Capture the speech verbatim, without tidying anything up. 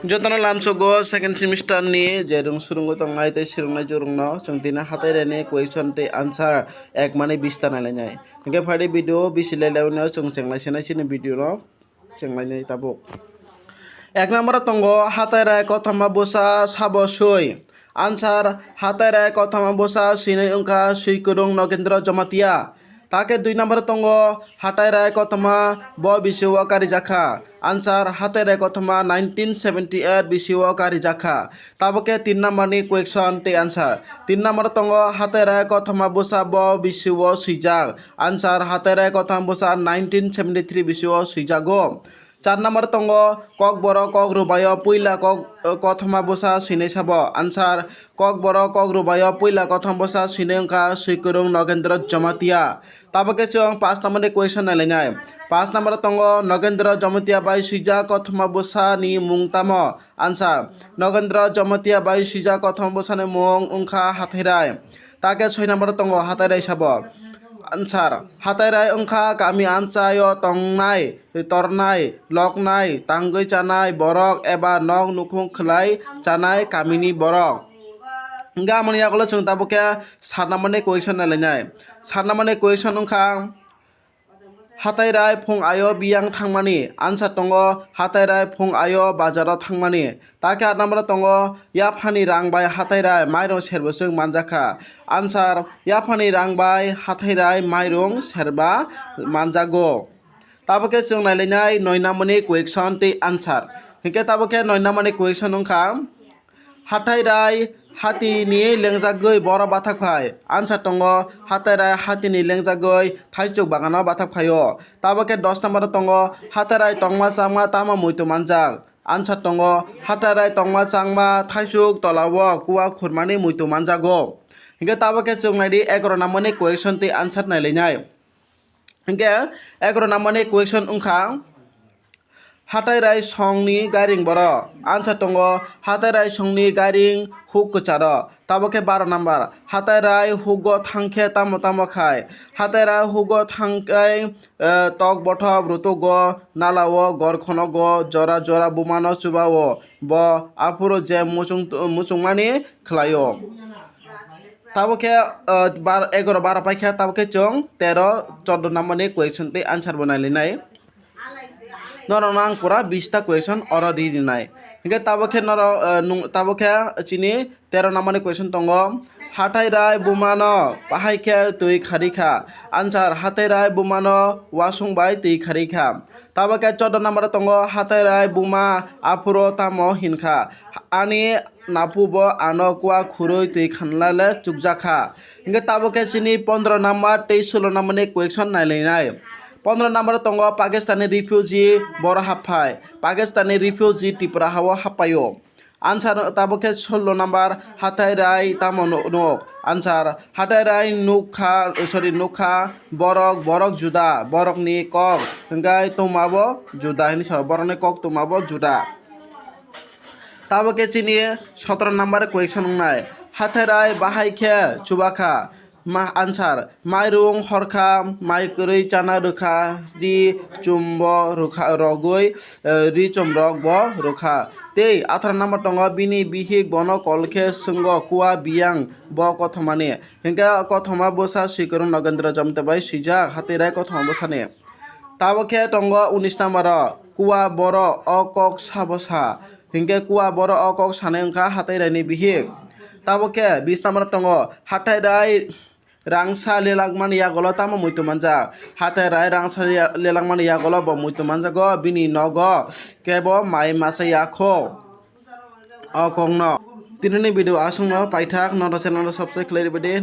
Jotono lamsogo second semester ni je rung surungwi tongnai tei swrwngnai jorokno chwng tini hatai raini question tei answer ekmani bista nailainai. Hwnkhe phaidi video bisi lailaino chwng chenglaisana chini video no chenglainai tabuk. Ek number tongo hatai rai kothoma bwsa sabo swi. Answer, hatai rai kothoma bwsa swinai wngkha Swikwrwng Nogendra Jamatia. Take dui number tongo hatai rai kothoma bo bisio karijakha. Answer, hatai rai kothoma nineteen seventy eight bisio karijakha. Tabuk khe tin number ni question tei answer. Tin number tongo hatai rai kothoma bwsa bo bisio swijak. Answer, hatai rai kothoma bwsa nineteen seventy three bisio swijago. Char number tongo kokborok kok rwbaio puila kok, eh, kothoma bwsa swinai sabo. Answer, kokborok kok rwbaio puila kothoma bwsa swinai wngkha Swikwrwng Nogendra Jamatia. Tabuk khe chwng paanch number ni question nailainai. Paanch number tongo Nogendra Jamatia bai swijak kothoma bwsa ni mung tamo? Answer, Nogendra Jamatia bai swijak kothoma bwsa ni mung wngkha Hathairai. Take soi number tongo Hathairai sabo. Answer, Hathairai wngkha kami amchaio tongnai, tornai, loknai, tangwi chanai borok eba nok nukhung khwlai chanai kamini borok. Hingke amoni yagulo chwng tabuk khe sat number ni question nailainai. Sat number ni question wngkha, Hathairai phung ayo biyang thangmani. Answer tongo, Hathairai phung ayo bazaro thangmani. Take aat number tongo, yaphani rang bai Hathairai mairung serbo chwng manjakha. Answer, yaphani rang bai Hathairai mairung serba manjago. Tabuk khe chwng nailainai noi number ni question tei answer. Hingke tabuk khe noi number ni question wngkha, Hathairai hatini lengjagwi boro bathak phai. Answer tongo, Hathairai hatini lengjagwi thaichuk bagano bathak phaio. Tabuk khe dos number tongo, Hathairai tongma changma tamo muitu manjak? Answer tongo, Hathairai tongma changma thaichuk tolao kua khurmani muitu manjago. Hingke tabuk khe chwng naidi egaroh number ni question tei answer nailainai. Hingke egaroh number ni question wngkha, Hathairai songni gairing boro? Answer tongo, Hathairai songni gairing huk kwcharo. Tabuk khe baroh number, Hathairai hugo thangkhe tamo tamo khai? Hathairai hugo thangkhe, eh, tok bothop rutugo, nalao gor khonogo, jora jora bumano chubao. Bo aphuru je muchung, muchungmani khlaio. Tabuk khe, eh, bar-, egaroh baroh paikha, tabuk khe chwng tero chordo number ni question tei answer bo nailainai. Norokno ang pura bista question oro ri rinai. Hingke tabuk khe norok, eh, nung, tabuk khe chini tero number ni question tongo. Hathairai bumano bahai khe twi kharikha? Answer, Hathairai bumano wasung bai twi kharikha. Tabuk khe chordo number tongo, Hathairai buma aphuru tamo hinkha? Ani napu bo ano kua khurui twi khanlale chukjakha. Hingke tabuk khe chini pondro number tei sulo number ni question nailainai. Pondro number tongo Pakistani refugee boro happhai. Pakistani refugee Tripura hao happaio. Answer tabuk khe sulo number, Hathairai tamo no-, nok? Answer, Hathairai nukha, sorry, nukha borok, borok juda, borokni kok hingke tongmabo juda hinwi sao, borokni kok tongmabo juda. Tabuk khe chini sotoro number question wngnai, Hathairai bahai khe chubakha? Ma-, answer, mairung horkha, mai kwrwi chana rwkha, ri chumbo rwkha, rogwi, eh, ri chumrok bo rwkha. Tei atharo number tongo, bini bihik bono kol khe swngo, kua biyang bo kothomani. Hingke kothoma bwsa Swikwrwng Nogendra Jamatia bai swijak, Hathairai kothoma bwsani. Tabuk khe tongo unis number o, kua boro o kok sabo sa. Hingke kua boro o kok sanai wngkha Hathairai ni bihik. Tabuk khe bis number tongo, Hathairai rangsa lelakmani yagulo tamo muitu manjak? Hathairai rangsa le-, lelakmani yagulo bo muitu manjago, bini nogo kebo mai masa yakho. O kokno. Tinini video aswkno paithak, nono channel no subscribe khlai rwbaidi.